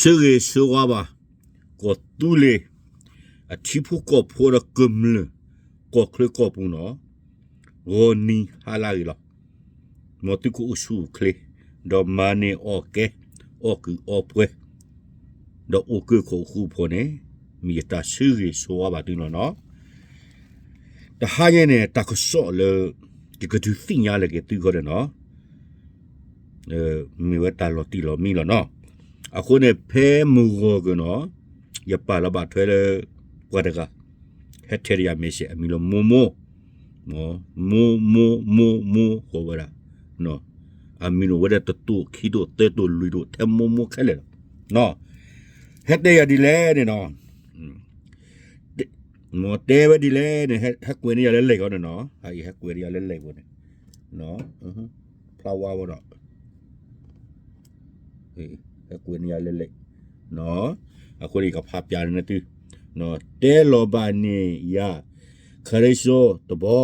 ဆၢဂ့ၤဆၢဝါဘၣ် ကီၢ်သူလ့ၤ အထံဖိကီၢ်ဖိဒီးကမျၢၢ် ကီၢ်ချၢကီၢ်ပူၤနီၤ, ဂီၤနံၤဟါလၢအဂ့ၤလီၤ. မ်သုကအိၣ်ဆူၣ်အိၣ်ချ့ ဒီးမၤန့ၢ်အီၣ်ကဲ အီၣ်ကုၢ်အီပှဲၤ ဒီးအိၣ်ကၢၢ်ခိၣ်ဃူဖိးန့ၣ် မ့ၢ်ယတၢ်ဆၢဂ့ၤဆၢဝါဘၣ်သုနီၤနီၤ. တဟါညါန့ၣ် တၢ်ကစီၣ်လၢ ယကဒုးသ့ၣ်ညါလၢက့ၤသုဃီဒီးနီၤ မ့ၢ်ဝဲတၢ်လီၤတံၢ်လီၤမံလီၤနီၤ. အဃိန့ၣ် ဖဲမုၢ်ဂီၤက့ၤနီၤ ယပာ်လီၤဘၣ်ထွဲလၢ ပှၤတဂၤ ဟဲထဲးယၤ message အမံၤလၢမိၢ်မိၢ်, မိၢ်မိၢ်မိၢ်မိၢ် ဃီဝဲဒၣ်, အမံၤန့ၣ်ဝဲဒၣ်တတိာ်ခံတိာ်သၢတိာ်လွံၢ်တိာ် ထဲမိၢ်မိၢ်ခဲလၢာ်လီၤ. ဟဲတဲယၤဒ်လဲၣ်န့ၣ်နီၤ မ်တဲဝဲဒ်လဲၣ်န့ၣ် ဟဲကွဲးန့ၢ်ယၤလၢ လံာ် အီၤန့ၣ်နီၤ, ဟဲကွဲးန့ၢ်ယၤလၢ လံာ် ဖိန့ၣ်, ဖျါဝါဝဲဒီး ဟဲကွဲးန့ၢ်ယၤလၢ လံာ်, အဃိန့ၣ် ယကဖးပၠးန့ၢ်သု, တဲလီၤဘၣ်န့ၢ်ယၤ ခရံာ်စိတဘီ,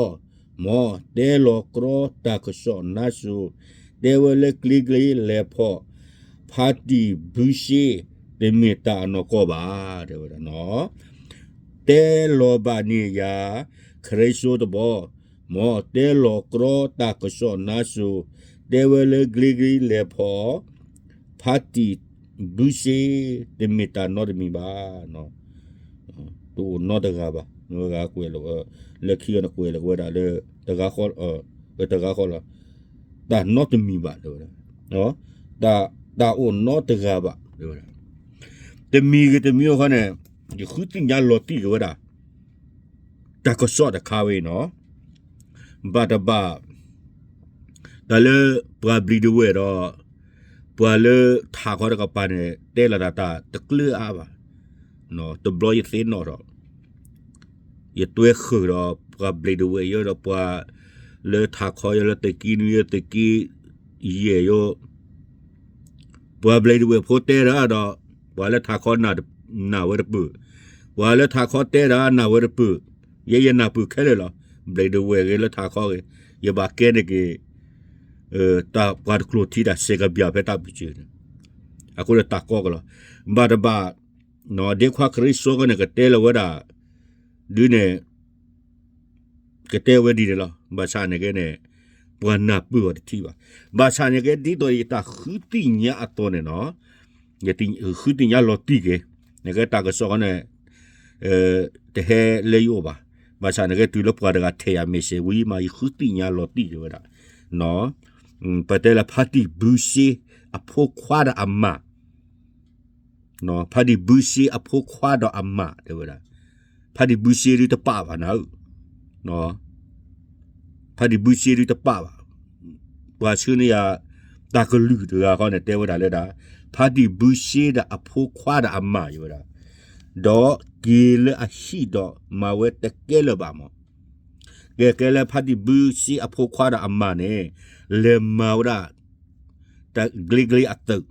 မ်တဲလီၤကြီတၢ်ကစီၣ်နါစိၤ, တဲဝဲလၢကျ့ကျ့လဲၤဖီၣ် ဖါတံၢ်ဘုရှ့ တမ့ၢ်တၢ်အနီၢ်ကီၢ်ဘၣ်, တဲဝဲဒၣ်နီၤ. တဲလီၤဘၣ်န့ၢ်ယၤ ခရံာ်စိတဘီ, မ်တဲလီၤကြီတၢ်ကစီၣ်နါစိၤ, တဲဝဲလၢကျ့ကျ့လဲၤဖီၣ် ဖါတံၢ်ဘုရှ့ တမ့ၢ်တၢ်နီတမံၤဘၣ်. တအိၣ်နီတဂၤဘၣ်. မ့ၢ်ဝဲဂၤကွဲးလီၤ, လၢခံဂၤန့ၣ်ကွဲးလီၤဝဲဒၣ်လၢ တဂၤဃီ, တဂၤဃီလီၤ. တၢ်နီတမံၤဘၣ် တဲဝဲဒၣ်. တၢ်အိၣ်နီတဂၤဘၣ် တဲဝဲဒၣ်. တမံၤဂ့ၤတမံၤဂ့ၤခီန့ၣ် ယဃုသ့ၣ်ညါလီၤတံၢ်က့ၤဝဲဒၣ် တၢ်ကစီၣ်တခါဝဲအံၤနီၤ. ဘၣ်တဘၣ် တၢ်လၢပှၤဘျံးဒဝဲၢ်ဒီး ပှၤလၢထးခီတကပၤန့ၣ် တဲလီၤတၢ်တၢ်တကျၢၤအါဘၣ်. တဘျီယသ့ၣ်နီၣ်ဒီး ယတွဲဃုာ်ဒီး ပှၤဘျံးဒဝဲၢ်ယဲဒီး ပှၤလၢထးခီယဲလၢ သုးက့နွံယဲ သုးက့ယဲၢ်ယဲ ပှၤဘျံးဒဝဲၢ်ဖိတဲတၢ်ဒီး ပှၤလၢထးခီနာ်ဝဲတပၢၢ်, ပှၤလၢထးခီတဲတၢ်နာ်ဝဲတပၢၢ်, ယဲယနာ်ပၢၢ်ခဲလၢာ်လီၤ. ဘျံးဒဝဲၢ်ဂ့ၤလၢထးခီဂ့ၤ ယဘၣ်ကဲန့ၢ်က့ၤ တၢ်ပှၤတကျိၤထံတၢ်စဲးကဘျၣ်ဖဲတၢ်ပူၤစၢၤန့ၣ်, အဃိန့ၣ်တၢ်ကီကလီၤ. ဘၣ်တဘၣ် ဒ့ခွါခရံာ်စိကီန့ၣ် ကတဲလီၤဝဲဒၣ် ဒုးန့ၣ် ကတဲဝဲဒ်န့ၣ်လီၤ. ဘၣ်ဆၣ်န့ၣ်က့န့ၣ် ပှၤနၢ်ပၢၢ်အီၤတထံၣ်ဘၣ်. ဘၣ်ဆၣ်န့ၣ်က့ ဒ်သိးယတၢ်ဃုသ့ၣ်ညါအသိးန့ၣ်နီၤ, ယဃုသ့ၣ်ညါလီၤတံၢ်က့ၤ, န့ၣ်က့တၢ်ကစီၣ်ဃီန့ၣ် တဟဲလၢယအိၣ်ဘၣ်. ဘၣ်ဆၣ်န့ၣ်က့ တုၤလၢပှၤတဂၤထဲးယၤ message ဝံၤမး ယဃုသ့ၣ်ညါလီၤတံၢ်က့ၤဝဲဒၣ်, ပတဲလၢဖါတံၢ်ဘုရှ့အဖိခွါဒီးအမါ ဖါတံၢ်ဘုရှ့အဖိခွါဒီးအမါ တဲဝဲဒၣ်, ဖါတံၢ်ဘုရှ့ဒုတပာ်ဘၣ်နၤဧၢ, ဖါတံၢ်ဘုရှ့ဒုတပာ်ဘၣ်. ပှၤဆှၢန့ၢ်ယၤ တၢ်ကလုၢ်တဂၤဃီန့ၣ် တဲဝဲဒၣ်လၢဒၣ် ဖါတံၢ်ဘုရှ့ဒီးအဖိခွါဒီးအမါ ယဝဲဒၣ်, ဒီးက့ၤလၢအဟံၣ်ဒီး မၤဝဲတကဲလၢၤဘၣ်မး. ကဲကဲလၢဖါတံၢ်ဘုရှ့အဖိခွါဒီးအမါန့ၣ် လဲၤမၤဝဲဒၣ် တၢ်ကျ့ကျ့အသုး,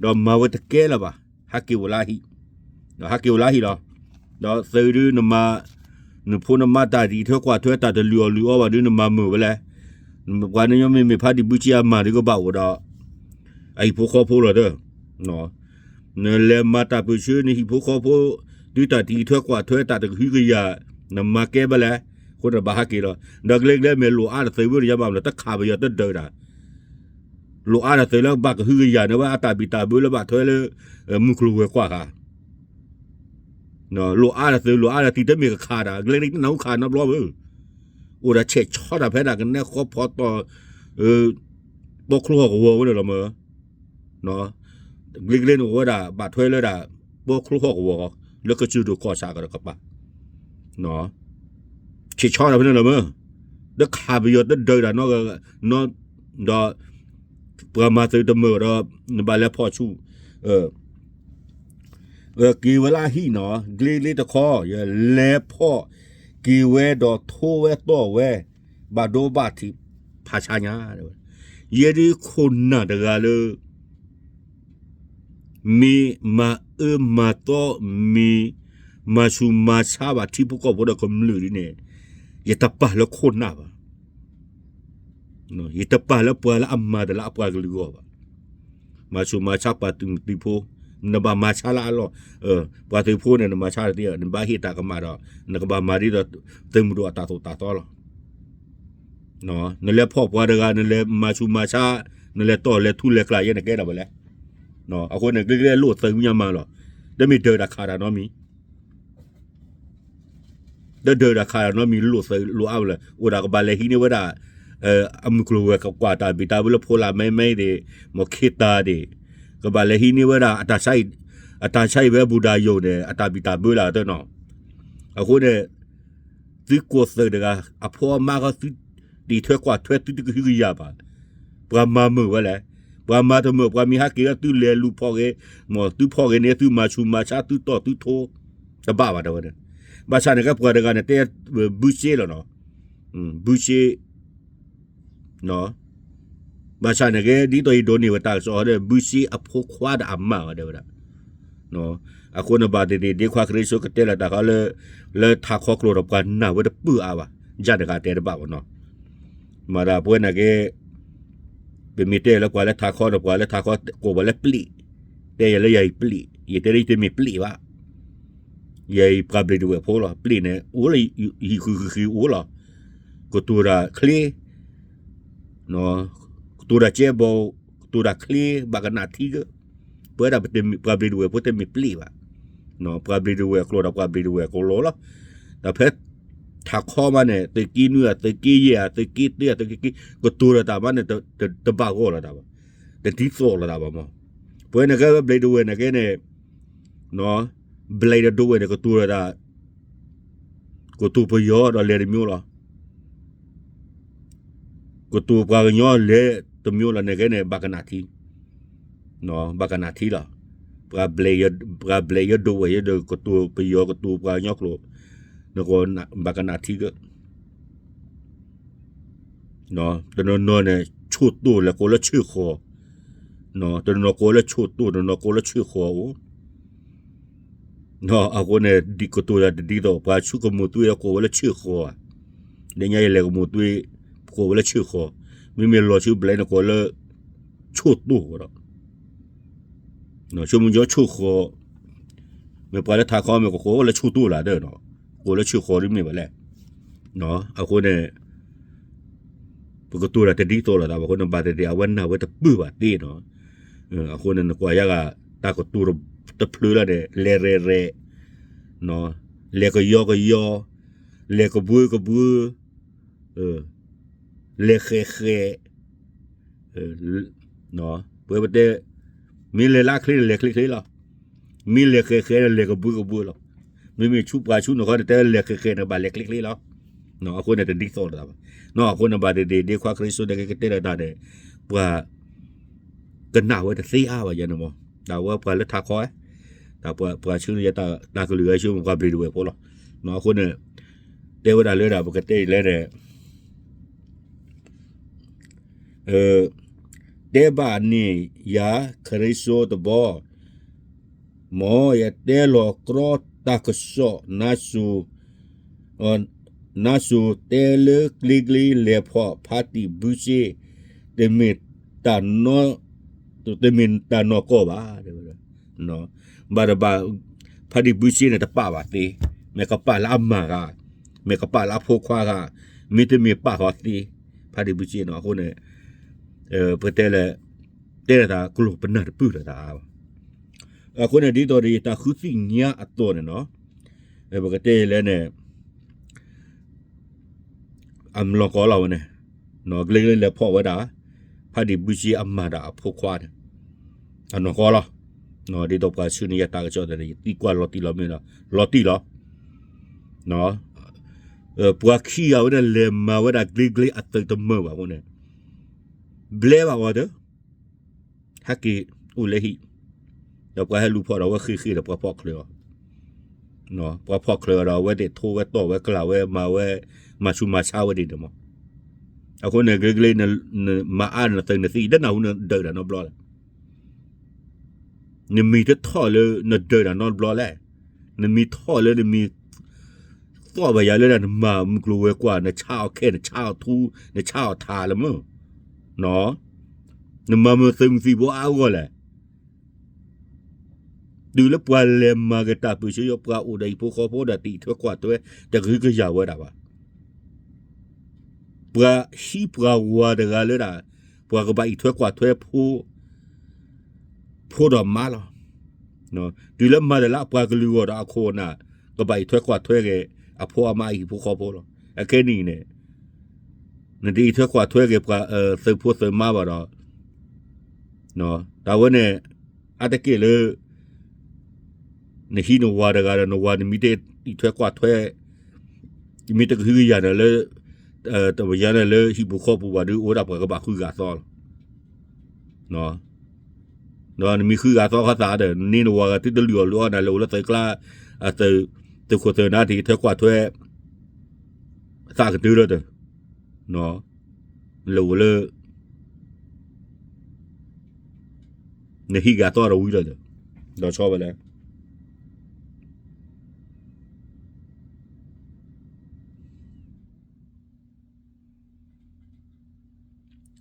ဒီးမၤဝဲတကဲလၢၤဘၣ်, ဟးက့ၤဝဲလၢဟံၣ်, ဒီးဟးက့ၤဝဲလၢဟံၣ်လီၤ. ဒီးသုးဒုနမၤ, နဖိနမါတၢ်ဒ်အံၤထွဲကွၢ်ထွဲတၢ်တလုၢ်အီၣ်လုၢ်အီဘၣ်ဒု နမၤမုာ်ဝဲလဲၣ်. ပှၤန့ၣ်ညီမ့မ့ၢ်ဖါတံၢ်ဘုရှ့အမါဒုကဘၣ်အိၣ်ဒီး အဟံၣ်ဖိဃီဖိလီၤဒီး နလဲၤမၤတၢ်ပၢၢ်ဆၢနဟံၣ်ဖိဃီဖိ, ဒုတၢ်တံာ်ထွဲကွၢ်ထွဲတၢ်တကဟုကယာ်, နမၤကဲဘၣ်လဲၣ်, အဃိန့ၣ်ဘၣ်ဟးက့ၤလီၤ. ဒီးကျဲကျဲမ့ၢ်လိၣ်အါတသုးဘၣ်န့ၣ် ယဘၣ်မနုၤတခးပယီၤတဒုးတၢ်, လိၣ်အါတသုးလၢဘၣ်ကဟုကယာ်န့ၣ် ဝဲအတၢ်ဘံၣ်တၢ်ဘၢလၢဘၣ်ထွဲလၢ မုၢ်ကျိၤဝဲၤကွာ်ဃာ် လိၣ်အါတသုး လိၣ်အါတသံတမ့ၢ်ကခးတၢ် ကျဲကျဲတနၢ်ဟူခးနီတဘျီဘၣ်, အိၣ်ဒီးဆဲးဆီတၢ်ဖဲဒၣ်ကနဲဃီဖီတီၢ် ပီချိဟီၣ်ကဝီၤဝဲန့ၣ်လီၤမၢ်, ကျဲကျဲန့ၣ်အိၣ်ဝဲဒၣ် ဘၣ်ထွဲလၢဒၣ် ပီချိဟီၣ်ကဝီၤ လၢကစၢၢ်ဒိၣ်ကီၢ်ဆၣ်ကဒီးကပၤ ဆဲးဆီတၢ်ဖဲန့ၣ်လီၤမၢ်, တခးပယီၤတဒုးတၢ်နီတဂၤ, ဒီး ပှၤမၤသုးတမုာ်ဒီး နဘၣ်လဲၤဖီၣ်ဆူၣ်, က့ၤဝဲလၢအဟံၣ်နီၤ ကျ့ကျ့တခီ ယလဲၤဖီၣ်က့ၤဝဲဒီးထိဝဲတီၢ်ဝဲ ဘၣ်ဒိဘၣ်ထံးဖးဆါညါ, ယဲဒုးခိၣ်နၢ်တဂၤလၢ မ့ၢ်မၤအၢမၤသီ မ့ၢ်မၤဆူၣ်မၤဆါဘၣ်ထံဖိကီၢ်ဖိဒီးကမျၢၢ်ဒ်န့ၣ်, ယတပာ်လၢခိၣ်နၢ်ဘၣ်, ယတပာ်လၢပှၤလၢအမၤတၢ်လၢအပှၤကလုာ်အဂီၢ်ဘၣ်, မၤဆူၣ်မၤဆါပှၤသုးမုၢ်သုးဖိ နဘၣ်မၤဆါလၢအလီၢ်, ပှၤသုးဖိန့ၣ် နမၤဆါတသ့, နဘၣ်ဟ့ၣ်တၢ်ကမၣ်ဒီး နကဘၣ်မၤဒ်သိး သုးမုၢ်ဒိၣ်အတၢ်သိၣ်တၢ်သီလီၤ. နလဲၤဖီၣ်ပှၤတဂၤ နလဲၤမၤဆူးမၤဆါ, နလဲၤတီၢ်လဲၤထူလဲၤကျးယဲ နကဲဒၣ်ဝဲလဲၣ်. အဃိန့ၣ် ကျ့ကျ့လိာ်သးညါမးလီၤ. တမ့ၢ်ဒၢးတၢ်ခးတၢ်နီတမံၤ တဒၢးတၢ်ခးတၢ်နီတမံၤ လိာ်သးလိာ်အါဝဲလၢ အိၣ်ဒၣ်ကဘၣ်လဲၤဟံးန့ၢ်ဝဲဒၣ် အမုၢ်ကျိၤဝဲၤကွာ်တၢ်ဘံၣ်တၢ်ဘၢလၢဖိလၢ်မဲမဲဒၣ်, မ့ၢ်ခ့တၢ်ဒၣ်, ကဘၣ်လဲၤဟံးန့ၢ်ဝဲဒၣ် အတၢ်ဆါအံၤဝဲဘူၣ်ဒၣ်ယိာ်န့ၣ် အတၢ်ဘံၣ်တၢ်ဘၢလၢအတနီၤ. အဃိန့ၣ် သုကိးသးတဂၤ အဖိအမါဃီသု တံာ်ထွဲကွၢ်ထွဲသုတကဟုကယာ်ဘၣ်. ပှၤမၤမုာ်ဝဲလဲၣ်. ပှၤမၤတမုာ် ပှၤမ့ၢ်ဟးက့ၤလၢသုလဲၤလူၤဖီၣ်ဂ့ၤ, မ့ၢ်သုဖီၣ်ဂ့ၤန့ၣ် သုမၤဆူးမၤဆါ သုတီၢ်သုထိ တဘၣ်ဘၣ်တဲဝဲန့ၣ်. ဘၣ်ဆၣ်န့ၣ်ကဲပှၤတဂၤန့ၣ် တဲဘုရှ့လီၤနီၤ. ဘုရှ့ ဘၣ်ဆၣ်န့ၣ်ကဲ ဒ်သိးယဒိးန့ၢ်ဝဲတၢ်ကစီၣ်ဒီး ဘုရှ့အဖိခွါဒီးအမါဝဲတဲဝဲဒၣ်. အဃိန့ၣ်ဘၣ်သ့ၣ်သ့ၣ် ဒ့ခွါခရံာ်စိကတဲလီၤတၢ်ခီလၢ လၢထးခီကျိာ်ဒီးပှၤနာ်ဝဲတပၢၢ်အါဘၣ်, ယၤတဂၤတဲတဘၣ်ဘၣ်နီၤ. မၤဒၣ်ပဝဲန့ၣ်က့ ပမ့ၢ်တဲလၢပှၤလၢထးခီဒီး ပှၤလၢထးခီကိးပှၤလၢပျ့ၣ်, တဲယၤလၢယၤအံၤပျ့ၣ်, ယတဲလၢယတမ့ၢ်ပျ့ၣ်ဘၣ်. ယၤအံၤပှၤဘျံးဒဝဲၢ်ဖိလီၤ. ပျ့ၣ်န့ၣ် အိၣ်လၢဟံၣ်ဃုာ်ဃုာ်ဃုာ်အိၣ်လီၤ. ကတိၤတၢ်ချ့ ကတိၤတၢ်ကဲဘီ, ကတိၤတၢ်ချ့ ဘၣ်ကနၣ်ထံက့ၤ, ပဝဲဒၣ်ပှၤဘျံးဒဝဲၢ်ဖိတမ့ၢ်ပျ့ၣ်ဘၣ်. ပှၤဘျံးဒဝဲၢ်အကျိာ်ဒီးပှၤဘျံးဒဝဲၢ်အကျိာ်လီၤ. ဒီးဖဲထးခီမးန့ၣ် သုးက့နွံ သုးက့ယဲၢ် သုးက့သၢ သုးက့ခံ ကတိၤတၢ်တၢ်မးန့ၣ် တဘၣ်ဂီၢ်လီၤတၢ်ဘၣ်, တဒ်သိးလီၤတၢ်ဘၣ်မး. ပဝဲန့ၣ်ကဲဘျံးဒဝဲၢ်န့ၣ်ကဲန့ၣ် ဘျံးဒီးဒဝဲၢ်န့ၣ် ကတိၤတၢ် ကတိၤပယီၤဒီးလဲၤတမျိုးလီၤ. ကတိၤပှၤကညီလဲၤတမျိုးလီၤန့ၣ်ကဲန့ၣ် ဘၣ်ကနၣ်ထံ, ဘၣ်ကနၣ်ထံလီၤ. ပှၤဘျံးယဲဒဝဲၢ်ယဲဒီး ကတိၤပယီၤ ကတိၤပှၤကညီကျိာ်, နကဘၣ်ကနၣ်ထံက့ၤ တနီၤနီၤန့ၣ် ဆိၣ်တိၢ်လဲၤကိးလၢဆ့ၣ်ဃီၤ, တနီၤကိးလၢဆိၣ်တိၢ် တနီၤကိးလၢဆ့ၣ်ဃီၤအိၣ်. အဃိန့ၣ် ဒ်ကတိၤတၢ်တဒ်သိး ပှၤဆူကမိၣ်သွ့ကိးဝဲလၢဆ့ၣ်ဃီၤဧါ, လၢညါယလဲၤကမိၣ်သွ့ ကိးဝဲလၢဆ့ၣ်ဃီၤ, မ့မ့ၢ်လီၤဆူဘျဲန့ၣ်ကိးလၢ ဆိၣ်တိၢ်ဝဲဒီး ဆိကမိၣ်ညီဆိၣ်ဃီၤ, မ့ၢ်ပှၤလၢထးခီမ့ၢ်ကကိးဝဲလၢဆိၣ်တိၢ်လၢဒီး ကိးလၢဆ့ၣ်ဃီၤဒ်မ့ၢ်ဘၣ်လဲၣ်. အဃိန့ၣ် ပကတိၤတၢ်တဒ်သိးလိာ်သးဘၣ်အဃိန့ၣ် ဘၣ်သ့ၣ်သ့ၣ် အဝဲနာ်ဝဲတပၢၢ်ဘၣ်သ့နီၤ. အဃိန့ၣ် နကွၢ်ယါဂၤ တၢ်ကတိၤတဖျၢၣ်လၢန့ၣ် လဲၤရဲၣ်ရဲၣ်, လဲၤကယီကယီ, လဲၤကဘှၢကဘှၢ, လဲၤဃဲးဃဲး, ပဝဲပတဲ မ့ၢ်လဲၤလၢအချ့န့ၣ် လဲၤချ့ချ့လီၤ. မ့ၢ်လဲၤဃဲးဃဲးန့ၣ် လဲၤကဘှၢကဘှၢလီၤ. မ့မ့ၢ်ဆူပှၤဆူနခီန့ၣ် တဲလဲၤဃဲးဃဲးန့ၣ် ဘၣ်လဲၤချ့ချ့လီၤ. အဃိန့ၣ်တဒ်သိးလိာ်သးဘၣ်. အဃိန့ၣ်ဘၣ်သ့ၣ်သ့ၣ် ဒ့ခွါခရံာ်စိန့ၣ်ကတဲလီၤတၢ်န့ၣ် ပှၤ ကနၣ်ဝဲတသ့အါဘၣ်ယဲန့ၣ်မး, တၢ်ဝဲပှၤလၢထးခီ, တၢ်ပှၤဆူန့ၣ်ယတၢ်ကလုၢ်အဆူ ပှၤဘျံးဒဝဲၢ်ဖိလီၤ. အဃိန့ၣ် တဲဝဲဒၣ်လၢဒၣ် ပကတဲလဲၣ်န့ၣ် တဲဘၣ်န့ၢ်ယၤခရံာ်စိတဘီ, မ်ယတဲလီၤကြီတၢ်ကစီၣ် နါစိၤ နါစိၤတဲလၢကျ့ကျ့လဲၤဖီၣ်ဖါတံၢ်ဘုစ့, တမ့ၢ်တၢ်နီၢ်, တမ့ၢ်တၢ်နီၢ်ကီၢ်ဘၣ်. ဘၣ်တဘၣ် ဖါတံၢ်ဘုစ့န့ၣ် တပာ်ဘၣ်သ့, မ့ၢ်ကပာ်လၢအမါဂၤ, မ့ၢ်ကပာ်လၢအဖိခွါဂၤ, မ့တမ့ၢ်ပာ်ဃီသ့, ဖါတံၢ်ဘုစ့နီၤ. အဃိန့ၣ် ပတဲလဲၣ်, တဲလၢတၢ်ကျိာ်ပနၢ်တပၢၢ်လၢတၢ်အါဘၣ်. အဃိန့ၣ် ဒ်သိးဒီးယတၢ်ဃုသ့ၣ်ညါအသိးန့ၣ်နီၤ, ပကတဲလဲၣ်န့ၣ် အမလီၤကီလီၤဝဲန့ၣ်, ကျ့ကျ့လဲၤဖီၣ်ဝဲဒၣ် ဖါတံၢ်ဘုစ့အမါဒီးအဖိခွါန့ၣ်, အနီၢ်ကီလီၤ. ဒ်သိးပှၤဆူန့ၣ် ယတၢ်ကစီၣ်န့ၣ် ယသံကွၢ်လီၤတံၢ်လီၤမ့ၢ်ဒီး လီၤတံၢ်လီၤ. ပှၤခံဂၤဝဲန့ၣ် လဲၤမၤဝဲဒၣ်ကျ့ကျ့အသုးတမုာ်ဘၣ်အဃိန့ၣ် ဘျဲဘၣ်ဝဲဒီး ဟဲက့ၤအိၣ်လၢဟံၣ်, ဒီးပှၤဟဲလူၤဖီၣ်ဒီးဝဲဃ့ဃ့ဒီးပှၤဖီၣ်ချၢအီၤ, ပှၤဖီၣ်ချၢအီၤဒီး အဝဲသ့ၣ်ထိဝဲတီၢ်ဝဲကျၢ်ဝဲမၤဝဲ, မၤဆူးမၤဆါဝဲဒ်န့ၣ်မး. အဃိန့ၣ် ကျ့ကျ့ နမၤအါနသုးနသံ တနၢ်ဟူနဒၢးတၢ်နီတဘျီလဲၣ်. နမံၤတထီၣ်လၢနဒၢးတၢ်နီတဘျီလဲၣ်. နမံၤထီၣ်လၢနမံၤ သီၣ်ဘၣ်ယၤလၢဒၣ်နမၤမုၢ်ကျိၤဝဲၤကွာ် နဆါအီၤခဲ နဆါအီၤထူ နဆါအီၤထးလၢမုၢ်, နမၤမုာ်သုးမုၢ်သံၣ်ဘိအါအဂီၢ်လဲၣ်. တုၤလၢပှၤလဲၤမၤက့ၤတၢ်ပၢၢ်ဆၢယီၤ ပှၤအိၣ်ဒီးဟံၣ်ဖိဃီဖိဒီးတအံးထွဲကွၢ်ထွဲ တကဟုကယာ်ဝဲဒၣ်ဘၣ်. ပှၤဟံးပှၤဝၤတဂၤလၢဒၣ် ပှၤကဘၣ်အံးထွဲကွၢ်ထွဲဖိ ဖိဒီးမါလီၤ. တုၤလၢမၤတၢ်လၢအပှၤကလုာ်ဂီၢ်ဒီးအခိၣ်အနၢ် ကဘၣ်အံးထွဲကွၢ်ထွဲက့ၤ အဖိအမါအဟံၣ်ဖိဃီဖိလီၤ. အခဲနံၣ်အံၤန့ၣ် နတအံးထွဲကွၢ်ထွဲက့ၤပှၤ သုးဖိသုးမါဘၣ်ဒီး တၢ်ဝဲန့ၣ် အါတက့ၢ်လၢ နဟံးနဝၤတဂၤဒီး နဝၤနမ့ၢ်တအံးထွဲကွၢ်ထွဲ မ့ၢ်တကဟုကယာ်န့ၣ်လၢ တပယါန့ၣ်လၢဟံၣ်ပူၤဃီပူၤဘၣ်ဒီး အိၣ်ဝဲဒၣ်ပှၤကဘၣ်ဃုဂၤသီလီၤ. ဒီးနမ့ၢ်ဃုဂၤသီခီသးဒီး နန့ၢ်နဝၤဂၤသုတလုၢ်အီၣ်လုၢ်အီနၤ လဲၤအိၣ်လၢသုးကျါ သုးခိၣ်သုးနၢ်တအံးထွဲကွၢ်ထွဲ သးကတုၤလၢတၢ် လဲၤအိၣ်လၢ နဟံးဂၤသီဒီးဝံၤလီၤဒီး ဒီးဆီဝဲလဲၣ်.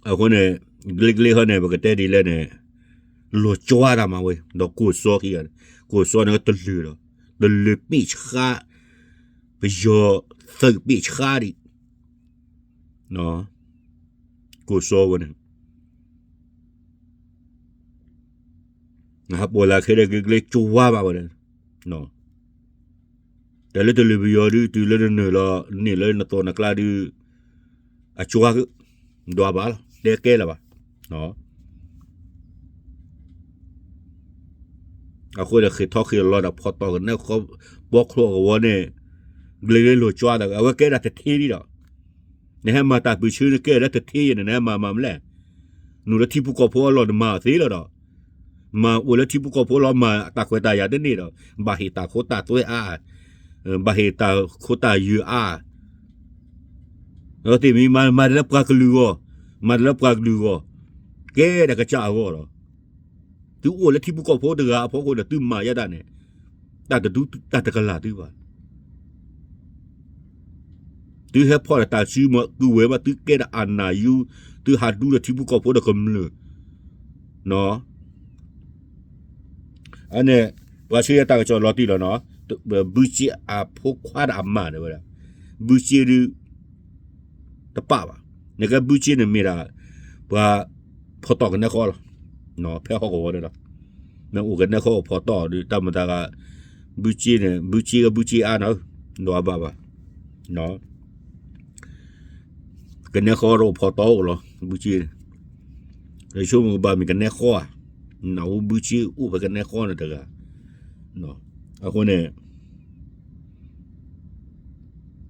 အဃိန့ၣ် ဂ့ၤဂ့ၤဟီန့ၣ် ပကတဲဒ်လဲၣ်န့ၣ် လီၤကၠွါတၢ်မၤဝဲ ဒီးကိၢ်စီခံဂၤန့ၣ် ကိၢ်စီန့ၣ်တလုာ်ဒီး တလုာ်ပ့ၢ်ဆှါ ပယီၤသုးပ့ၢ်ဆှါဒံး ကိၢ်စီဝဲန့ၣ် နဟးပိာ်လၢခဲဒီးဂ့ၤဂ့ၤကၠွါဘၣ်ဝဲန့ၣ် တၢ်လၢတလုာ်ပယီၤဒုး တုၤလၢနနုာ်လီၤ နန့ၢ်လၢနသီၣ်နကျါဒုး အကၠွါက ဒွးဘၣ်လီၤ တဲကဲလၢၤဘၣ်. အဃိန့ၣ် ဃ့ၢ်ထီၣ်ဃ့ၢ်လီၤဒီး ဖီၣ်တီၢ်ကနဲၣ်ဃီ ဘီချိၣ်အကဝီၤန့ၣ် ဂ့ၤဂ့ၤလီၤကၠွါဒီး အဝဲကဲဒၣ်တထ့ဒံးဒီး နဟဲမၤတၢ်ပၢၢ်ဆၢနကဲဒၣ်တထ့ယဲၢ်န့ၣ် နဟဲမၤမၤမလဲၣ်. နအိၣ်လၢထံဖိကီၢ်ဖိအလီၢ်နမၤအီၤသ့လီၤဒီး မၤအိၣ်လၢထံဖိကီၢ်ဖိလီၤမၤတၢ်ခွဲးတၢ်ယာ်တန့ၢ်ဒီး ဘၣ်ဟ့ၣ်တၢ်ခိတၢ်သွဲအါ ဘၣ်ဟ့ၣ်တၢ်ခိတၢ်ယၢၤအါ ဒီးသ့ၣ်မံၤမၤ မၤတၢ်လၢပှၤကလုာ်ဂီၢ် မၤတၢ်လၢပှၤကလုာ်ဂီၢ် ကဲဒၣ်ကစၢ်အဂီၢ်လီၤ. သုအိၣ်လၢထံဖိကီၢ်ဖိတဂၤအဖီခိၣ်န့ၣ် သုမၤယဲဒၣ်န့ၣ် တၢ်တဒူတၢ်တကလၢ်သုဘၣ်. သုဟဲဖီၣ်ဒီးတၢ်စုမၤကုဝဲဘၣ် သုကဲဒၣ်အနၢ်ယူ သုဟးဒူဒီးထံဖိကီၢ်ဖိဒီးကမျၢၢ် အန့ၣ် ပှၤဆှၢယၤတၢ်ကစီၣ်လီၤတံၢ်လီၤနီၤ, ဘုက့အဖိခွါဒီးအမါန့ၣ်ဝဲဒၣ်, ဘုက့ဒုး တပာ်ဘၣ်, နကဲဘုက့န့ၣ်မ့ၢ်ဒၣ် ပှၤဖီၣ်တီၢ်ကနဲဃီလီၤ, ဖဲဟီၣ်ကဝီၤန့ၣ်လီၤ, မ့ၢ်အိၣ်ကနဲဃီအိၣ်ဖီၣ်တီၢ်ဒုး တၢ်မတၤဂၤ ဘုက့န့ၣ် ဘုက့အဘုက့အါနီၤ, ဒွးဘၣ်ဘၣ် ကနဲဃီဒီးအိၣ်ဖီၣ်တီၢ်အိၣ်လီၤ ဘုက့န့ၣ်, ယဆိကမိၣ်ကဘၣ်မ့ၢ်ကနဲဃီဧါ, နၢ်ဟူဘုက့အိၣ်ဖဲကနဲဃီန့ၣ်တဂၤ, အဃိန့ၣ်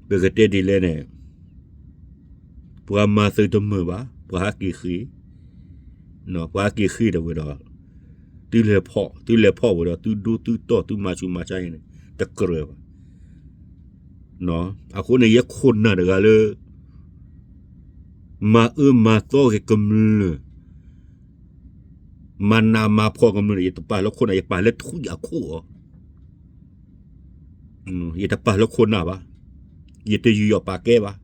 ပကတဲဒ်လဲၣ်န့ၣ်, ပှၤမၤသုးတမုာ်ဘၣ်, ပှၤဟးက့ၤဃ့, ပှၤဟးက့ၤဃ့တဝဲဒီး, သုလဲၤဖီၣ်, သုလဲၤဖီၣ်ဝဲဒီး သုဒိသုတီၢ် သုမၤဆူးမၤဆါအံၤန့ၣ် တကြၢးဘၣ်. အဃိန့ၣ် ယဲခိၣ်နၢ်တဂၤလၢ မၤအၢမၤသီက့ၤကမျၢၢ် မၤနးမၤဖှီၣ်ကမျၢၢ်န့ၣ် ယတပာ်လၢခိၣ်နၢ် ယပာ်လၢထူယၤခိၣ်အီၤ, ယတပာ်လၢခိၣ်နၢ်ဘၣ်, ယတယူးယီၣ်ပာ်ကဲဘၣ်,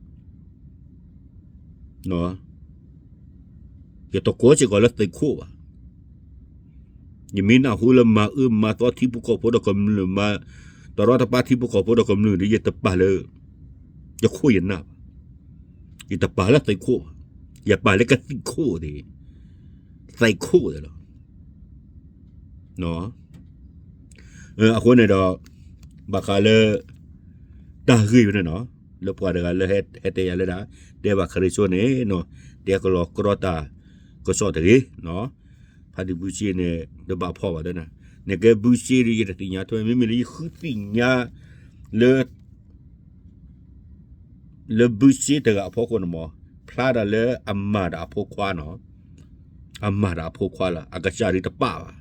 ယတကိးစ့ၢ်ကီးလၢသုးခိၣ်ဘၣ်. ယမ့ၢ်နၢ်ဟူလၢမၤအၢမၤသီထံဖိကီၢ်ဖိဒီးကမျၢၢ် မၤတရီတပါထံဖိကီၢ်ဖိဒီးကမျၢၢ်ဒီး ယတပာ်လၢ ယခိၣ်ယနၢ်ဘၣ်, ယတပာ်လၢသုးခိၣ်ဘၣ်, ယပာ်လၢကသံၣ်ခိၣ်သ့ၣ်, သုးခိၣ်သ့ၣ်လီၤ. အဃိန့ၣ်ဒီး ဘၣ်ဃးလၢ တၢ်ဂ့ၢ်ဝဲန့ၣ်နီၤ, လၢပှၤတဂၤလၢဟဲတဲယၤလၢဒၣ် တဲဘၣ်ခရံာ်စိန့ၣ်နီၤ, တဲကလီၤကြီတၢ်ကစီၣ်တဂ့ၤနီၤ, ဖါတံၢ်ဘုက့န့ၣ် တဘၣ်ဖီၣ်ဘၣ်တဲနၤ, နကဲဘုက့ဒီး ယတသ့ၣ်ညါထွဲ မ့မ့ၢ်လၢယဃုသ့ၣ်ညါ လၢ လၢဘုစ့တဂၤအဖီခိၣ်န့ၣ်မး, ဖျါဒၣ်လၢအမၤဒီးအဖိခွါနီၤ, အမၤဒီးအဖိခွါလီၤ, အကစၢ်ဒုးတပာ်ဘၣ်,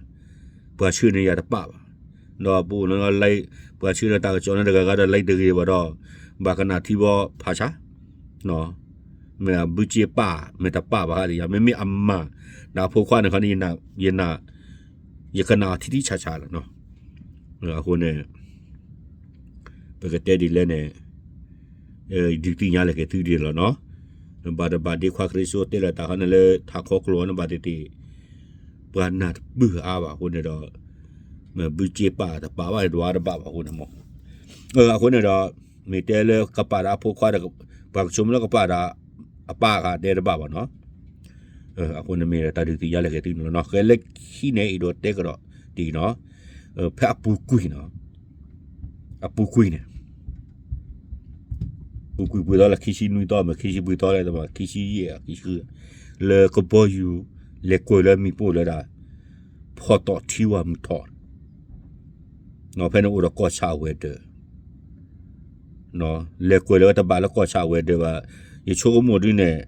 ပှၤဆှၢန့ၢ်ယၤတပာ်ဘၣ်, ဒီးပအိၣ်လၢ ပှၤဆှၢန့ၢ်တၢ်ကစီၣ်န့ၣ်တဂၤဂၤဒီး like တဂ့ၤဘၣ်ဒီး ဘၣ်ကနၣ်ထံဘီဖးဆါ, မ့ၢ်ဘုစ့ပာ် မ့ၢ်တပာ်ဘၣ်ဟါဒံးယါ, မ့မ့ၢ်အမၤဒီးအဖိခွါန့ၣ်ခီန့ၣ် ယနာ် ယကနၣ်အီၤထံထံဆးဆးလီၤနီၤ. အဃိန့ၣ် ပကတဲဒ်လဲၣ်န့ၣ် ဒုးသ့ၣ်ညါလၢက့ၤသုဒ်လီၤနီၤ. နဘၣ်တဘၣ်ဒ့ခွါခရံာ်စိတဲလီၤတၢ်ခီန့ၣ်လၢထးခီကျိၤနဘၣ်တ့ၢ်တ့ၢ် ပှၤနၢ်တပၢၢ်အါဘၣ်အဃိန့ၣ်ဒီး မ့ၢ်ဘုစ့ပာ်တပာ်ဘၣ်ဒွါတဘၣ်ဘၣ်အဃိန့ၣ်မ့ၢ်, အဃိန့ၣ်ဒီး မ့ၢ်တဲလၢကပာ်ဒီးအဖိခွါဒီး ပှၤကဆိကမိၣ်လၢကပာ်ဒီးအပၢ်ဂၤတဲတဘၣ်ဘၣ်နီၤ. အဃိန့ၣ်မ့ၢ်တၢ်ဒုးသ့ၣ်ညါလၢကဲသုန့ၣ်လီၤနီၤ. ဃဲလၢခံန့ၣ် အဲၣ်ဒိးတဲကဒီးဒ်အံၤနီၤ, ဖဲအပူၤကွံာ်နီၤ, အပူၤကွံာ်န့ၣ် ပူၤကွံာ်ပှဲၤသီလၢခံဆံနွံသီ မ့ၢ်ခံဆံပှဲၤသီလၢ ခံဆံယဲၢ် ခံဆံဃု လၢကဘီယူၤ လဲၤကွဲးလၢမံၤပိၢ်လၢဒၣ် ဖီတီၣ်ထံဝၤမုၢ်ထီၣ်, ဖဲန့ၣ်အိၣ်ဒီးကီၢ်ဆၣ်အဝဲၤဒၢး, လဲၤကွဲးလၢဝဲတဘၣ်လၢကီၢ်ဆၣ်အဝဲၤဒၢးဘၣ်, ယဆိကမိၣ်ဒ်န့ၣ်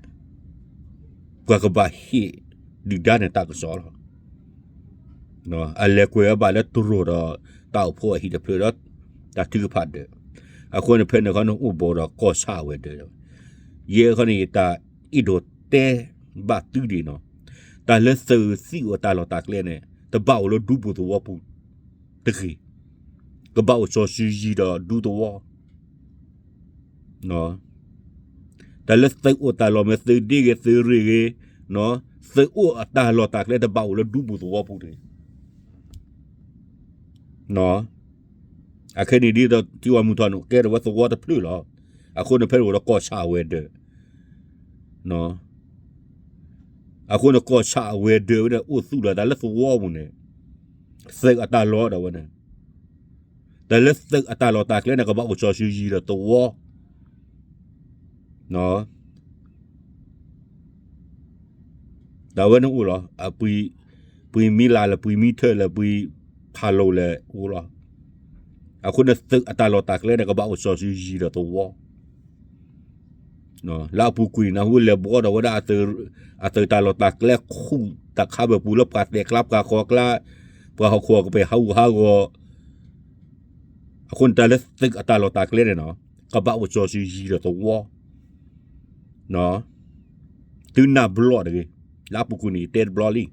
ပှၤကဘၣ်ဟ့ၣ်ဒုၣ်ဒါန့ၣ်တၢ်ကစီၣ်လီၤ. အလဲၤကွဲးဝဲဘၣ်လၢတရိာ်ဒီး တၢ်အိၣ်ဖှိၣ်အဟံၣ်တဖျၢၣ်ဒီး တၢ်ထုကဖၣ်ဒၢး, အဃိန့ၣ်ဖဲန့ၣ်ခီန့ၣ်အိၣ်ဘီဒီးကီၢ်ဆၣ်အဝဲၤဒၢး, ယဲခီန့ၣ် ယတၢ်အဲၣ်ဒိးတဲဘၣ်သုဒ်နီၤ, တၢ်လၢသုးသံၣ်အိၣ်တၢ်လီၢ်တၢ်ကျဲန့ၣ် တဘၣ်အိၣ်လၢဒူပူၤသဝီပူၤတဂ့ၤ, ကဘၣ်အိၣ်စီၤစုၤယံၤဒီးဒူသဝီ တၢ်လၢသုးအိၣ်တၢ်လီၢ်မ့ၢ်သုးဒ့ဂ့ၤ သုးရ့ၣ်ဂ့ၤ, သုးအိၣ်အတၢ်လီၢ်တၢ်ကျဲတဘၣ်အိၣ်လၢဒူပူၤသဝီပူၤတဂ့ၤ. အခဲန့ၣ်ဒ်သိးထံဝၤမုၢ်ထီၣ်န့ၣ် ကဲထီၣ်ဝဲသဝီတဖျၢၣ်လီၤ. အဃိန့ၣ်ဖဲန့ၣ်အိၣ်ဒီးကီၢ်ဆၣ်အဝဲၤဒၢး, အဃိန့ၣ်ကီၢ်ဆၣ်အဝဲၤဒၢးဝဲန့ၣ် အိၣ်သူၣ်လီၤသးလၢသဝီပူၤန့ၣ်, သုးအတၢ်လီၢ်ဒီးဝဲန့ၣ်, တၢ်လၢသုးအတၢ်လီၢ်တၢ်ကျဲန့ၣ် ကဘၣ်အိၣ်စီၤစုၤယံၤဒီးသဝီ တၢ်ဝဲန့ၣ်အိၣ်လီၤ. ပှ့ၤမံလးလၢ ပှ့ၤမံထၢၣ်လၢ ပှ့ၤဖးလိာ်လၢအိၣ်လီၤ. အဃိန့ၣ်သုးအတၢ်လီၢ်တၢ်ကျဲန့ၣ် ကဘၣ်အိၣ်စီၤစုၤယံၤဒီးသဝီ လၢအပူၤကွံာ်နၢ်ဟူလဲၤဘှီဒီးဝဲဒၣ် အသုးတၢ်လီၢ်တၢ်ကျဲခူၣ်တၢ်ခါဘၢၣ်ပူၤလၢပှၤတဲာ်ကျါပှၤဃီၤကျါ, ပှၤဟီၣ်ခိၣ်ကပၤဟးဂူာ်ဟးဂီၤ, အဃိန့ၣ်တၢ်လၢသုးအတၢ်လီၢ်တၢ်ကျဲန့ၣ်နီၤ ကဘၣ်အိၣ်စီၤစုၤယံၤဒီးသဝီ သုနၢ်ဘျီၣ်တဂ့ၤ, လၢအပူၤကွံာ်န့ၣ် ယတဲတဘျီ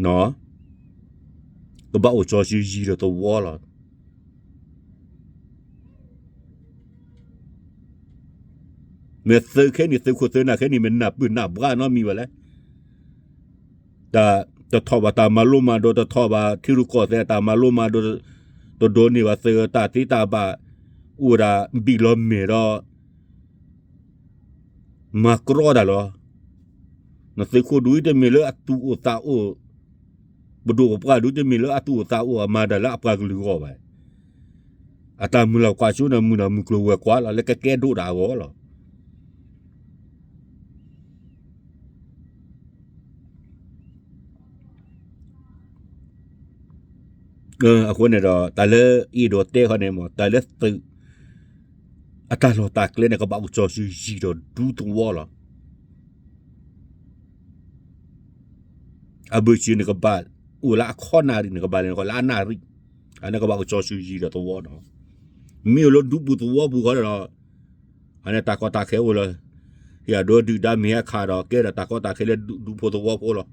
လံ, ကဘၣ်အိၣ်စီၤစုၤယံၤဒီးသဝီလီၤ. မ့ၢ်သုးခဲန့ၣ် သုးခိၣ်သုးနၢ်ခဲန့ၣ် မ့ၢ်နၢ်ပၢၢ်နၢ်ဘှါနီတမံၤဘၣ်လဲၣ်. တထီၣ်ဘၣ်တၢ်မၤလိမၤဒိး, တထီၣ်ဘၣ်ထံရူၢ်ကီၢ်သဲးတၢ်မၤလိမၤဒိး, တဒိးန့ၢ်ဘၣ်သုးတၢ်သ့တၢ်ဘၣ်, အိၣ်ဝဲဒၣ်ဘံၣ်လီၤမဲာ်ဒီး မၤကြီတၢ်လီၤ. နသုးခိၣ်ဒူတမ့ၢ်လၢအသူၣ်အိၣ်သးအိၣ်, ပဒိၣ်ပပှၢ်ဒူတမ့ၢ်လၢအသူၣ်အိၣ်သးအိၣ်အမၤတၢ်လၢအပှၤကလုာ်အဂီၢ်ဘၣ်. အတၢ်မုၢ်လၢ်ကွၢ်စိန့ၣ် မုၢ်နၤမုၢ်ကျိၤဝဲၤကွာ်လီၤ လၢကကဲဒိၣ်တၢ်အဂီၢ်လီၤ. အဃိန့ၣ်ဒီး တၢ်လၢအအဲၣ်ဒိးတဲခီန့ၣ်မ့ၢ် တၢ်လၢသုး အတၢ်လီၢ်တၢ်ကျဲန့ၣ် ကဘၣ်အိၣ်စီၤစုၤယံၤဒီးဒူသဝီလီၤ. အဘၢၣ်စၢၤန့ၣ်ကဘၣ်အိၣ်လၢအခီနၣ်ရံၣ်န့ၣ် ကဘၣ်လဲၤနကီၢ်လၢအနၣ်ရံၣ်, အန့ၣ်ကဘၣ်အိၣ်စီၤစုၤယံၤဒီးသဝီနီၤ. မ့ၢ်အိၣ်လၢဒူပူၤသဝီပူၤဃီဒီး အန့ၣ်တၢ်ကီတၢ်ခဲအိၣ်လၢ ဟ့ၣ်အဒိဒုၣ်ဒါမ့ၢ်ဟဲခးဒီး ကဲဒီးတၢ်ကီတၢ်ခဲလၢဒူဖိသဝီဖိလီၤ.